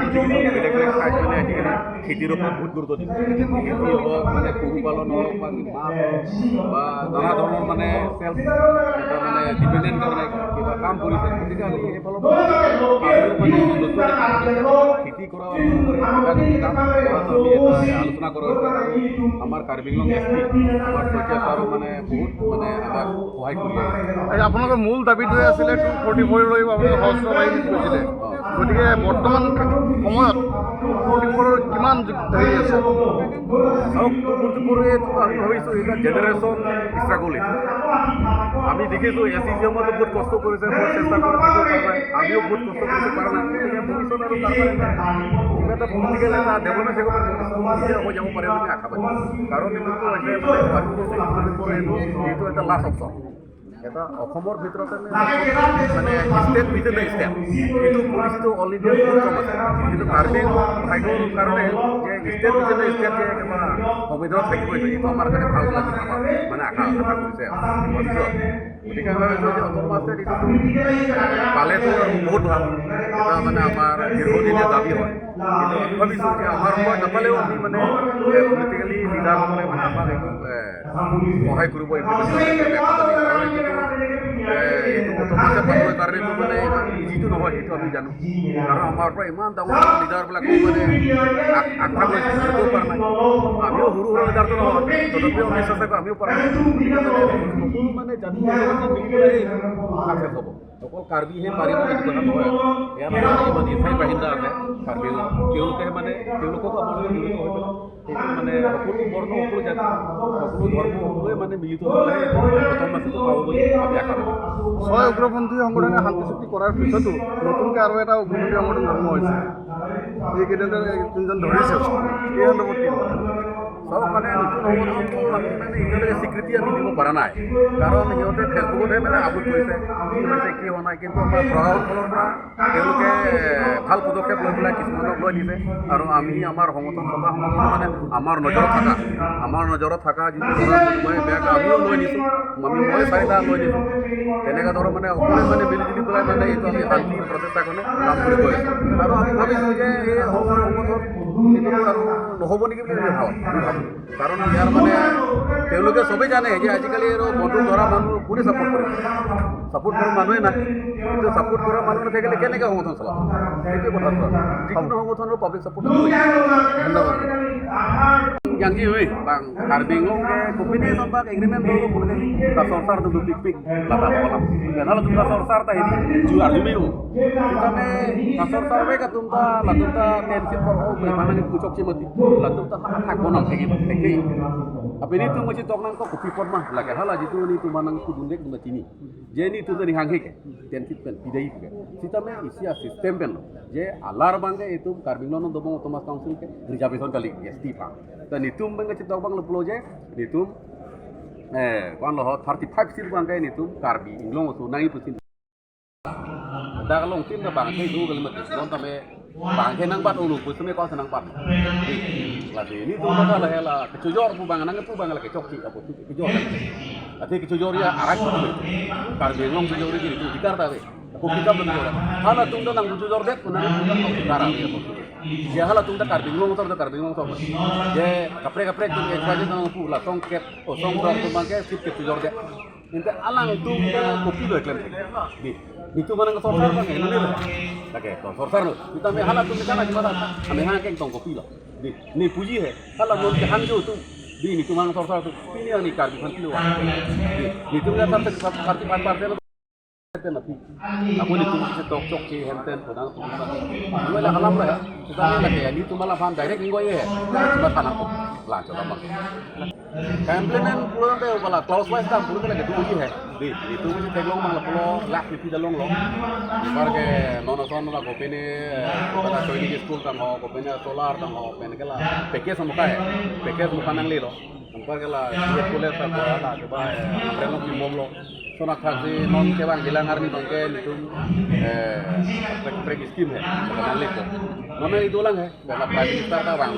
বেলেগ বেলেগ ঠাইত মানে আজিকালি খেতিৰ ওপৰত বহুত গুৰুত্ব দিছে। খেতি হওক, মানে পশুপালন হওক বা মাছ হওক বা নানা ধৰণৰ মানে চেল্ফ এটা মানে ডিপেণ্ডেণ্ট মানে কিবা কাম কৰিছে। গতিকে আমি সেইফালৰ পৰা আমিও মানে নতুন খেতি কৰা কিবা কিবি কাম কৰাটো আমি এটা আলোচনা কৰা হৈছে। আৰু আমাৰ কাৰ্বি আংলং এছ পি আমাৰ শইকীয়া ছাৰো মানে বহুত মানে আমাক সহায় কৰি আহিছে। এই আপোনালোকৰ মূল দাবীটোৱে আছিলে 244লৈ আপোনালোকে সশস্ত্ৰ বাহিনীত গৈছিলে। গতিকে বৰ্তমান সময়ত 244ৰ কিমান হেৰি আছে? চাওক, 244 এইটো আমি ভাবিছোঁ এটা জেনেৰেশ্যন ষ্ট্ৰাগল। এইটো আমি দেখিছোঁ, এছ চি জিএমতো বহুত কষ্ট কৰিছে, বহুত চেষ্টা কৰিছে, পৰা নাই। আমিও বহুত কষ্ট কৰিছোঁ, পৰা নাই। গতিকে ভৱিষ্যত আৰু তাৰ পৰা কিবা এটা পলিটিকেল এটা ডেভেলপমেণ্ট থাকিব পাৰে, এতিয়া হৈ যাব পাৰে বুলি আশাবাদী। কাৰণ এইটোতো হৈছে মানে 244 এইটো এটা লাষ্ট অপশ্যন। এটা অসমৰ ভিতৰতে মানে ষ্টেট উইদিন the state এইটো পলিচিটো অল ইণ্ডিয়াত বহুত কম আছে। কিন্তু কাৰ্বি ভাগ্যৰ কাৰণে যে ষ্টেট উইদিন the state যে কিবা সংবিধানত থাকিব, এইটো আমাৰ কাৰণে ভাল বুলি আমি মানে আশা আশা কৰিছে ভৱিষ্যত। গতিকে আমি ভাবিছোঁ যে অট'নমাছ ষ্টেট এইটোতো পালেতো আৰু বহুত ভাল, এটা মানে আমাৰ দীৰ্ঘদিনীয়া দাবী হয়। কিন্তু আমি ভাবিছোঁ যে আমাৰ সময়ত নাপালেও আমি মানে পলিটিকেলি লিডাৰসকলে মানে আমাক এইটো সহায় কৰিব ইমপ্লিমেণ্ট। কাৰণ এইটো অট'নমাছ পাবলৈ কাৰণেতো মানে ইমান ইজিটো নহয়, সেইটো আমি জানো। কাৰণ আমাৰ পৰা ইমান ডাঙৰ ডাঙৰ লিডাৰবিলাকো মানে আগভাগ লৈছে, সিহঁতেও পৰা নাই। আমিও সৰু সৰু লিডাৰটো নহয়, তথাপিও আমি চেষ্টা কৰোঁ, আমিও পৰা নাই। গতিকে মানে সকলো মানে জাতি জনজাতি মিলি পেলাই ছাকচেছ হ'ব। অকল কাৰ্বিহে পাৰিব, এইটো কথা নহয়। ইয়াত আমাৰ ইমান স্থায়ী বাসিন্দা আছে কাৰ্বি, তেওঁলোকে মানে তেওঁলোককো আমাৰ লগত জড়িত হৈ পেলাই সেইটো মানে সকলো বৰ্ণ, সকলো জাতি, সকলো ধৰ্ম, সকলোৱে মানে মিলিত হৈ পেলাই এইটো অট'নমাছটো পাব বুলি আমি আশাবাদী। ছয় উগ্ৰপন্থী সংগঠনে শান্তি চুক্তি কৰাৰ পিছতো নতুনকৈ আৰু এটা উগ্ৰপন্থী সংগঠন জন্ম হৈছে। এইকেইদিনতে যোনজন ধৰিছে, এই সন্দৰ্ভত কি ক'ব? চাওক, মানে নতুন সংগঠনটো আমি মানে এতিয়ালৈকে স্বীকৃতি আমি দিব পৰা নাই। কাৰণ সিহঁতে ফেচবুকতহে মানে আপলোড কৰিছে, কি হৈছে কি হোৱা নাই। কিন্তু আমাৰ প্ৰশাসন ফালৰ পৰা তেওঁলোকে ভাল পদক্ষেপ লৈ পেলাই কিছুমানক লৈ দিছে। আৰু আমি আমাৰ সংগঠন, ছটা সংগঠন মানে আমাৰ নজৰত থকা যিটো ল'ৰা কোনোবাই বেয়া, আমিও লৈ নিছোঁ। আমি মই চাৰিটা লৈ নিছোঁ। তেনেকুৱা ধৰণৰ মানে সকলোৱে মানে মিলি জুলি পেলাই মানে এইটো আমি শান্তি প্ৰচেষ্টা কাৰণে কাম কৰি গৈ আছোঁ। আৰু আমি ভাবিছোঁ যে এই সংগঠন এইটো আৰু নহ'ব নেকি বুলি আমি ভাবোঁ। কাৰণ ইয়াৰ মানে তেওঁলোকে চবেই জানে যে আজিকালি আৰু বন্দুক ধৰা মানুহ কোনে ছাপোৰ্ট কৰিব? ছাপোৰ্ট কৰা মানুহে নাই। কিন্তু ছাপোৰ্ট কৰা মানুহ নাথাকিলে কেনেকৈ সংগঠন চলাব? সেইটোৱে কথাটো। আৰু যিকোনো সংগঠনৰ পাব্লিক ছাপোৰ্ট। ধন্যবাদ। Yang ji hui bang Karbi Anglong ke company sampak agreement do boleh ta sorsar tu pik pik lata bola dan hala tum ta sorsar ta hidi ju arjumi u kita me ta sorsar be ka tum ta la tum ta 10 seat for all me mana ni kuchok chi mati la tum ta ha thak bonam thegi theki apa ni tu macam tok nang ko kopi pot mah lagi hala jitu ni tu manang ku dundek tum chini je ni tu ni hang ke 10 seat pen pidai ke sita me isia system pen je alar bangke itu Karbi Anglong dobong Autonomous Council ke reservation kali ST pa ta nitum bangke chitok bang lo je nitum kan lo 35 seat bangke nitum Karbi Anglong tu 90% da kalong tim da bang ke du kali mat non ta me bang ke nang bat ulu pu sume ko nang bat la de ni tu ma la la kecujor pu bang nang pu bang la kecok ci apa tu kecujor ate kecujor ya arak tu Karbi Anglong kecujor ni tu dikar ta be ko kita belum jor hala tung da nang kecujor det nang tung da kara je hala tung da Karbi Anglong tor da Karbi Anglong tor je kapre kapre tu ek baje nang pu la song ket o song dor tu bang ke sit kecujor det inte alang tu kopi lo klem di itu mana ke sorsar bang ini nih lagi to sorsar lo kita me hala tu misalnya gimana ame hang keng tong kopi lo di ni puji he hala non ke hang jo tu di ni tu mana sorsar tu ini yang ni Karbi phan lo di ni tu nggak 35% nafi aku ni tu kita tok tok ke henten podang tu ni la halam la kita ni la ke ni tu malah phan direct ingoi he cuma tanah ko la coba bang implement pulo te bala clause wise tam pulo lagi tu uji he di ni tu uji teglong bang la pulo lakh lipi dalong lo par ke non son la gopene bala Sainik school tam ho gopene solar tam ho pen ke la package muka he package muka nang li lo par ke la school sa ko la ke ba amrelo ki mom lo sona khasi non ke bang gilang arni bang ke nitum prek scheme he bala le ko nome itu lang he bala prime minister ta bang.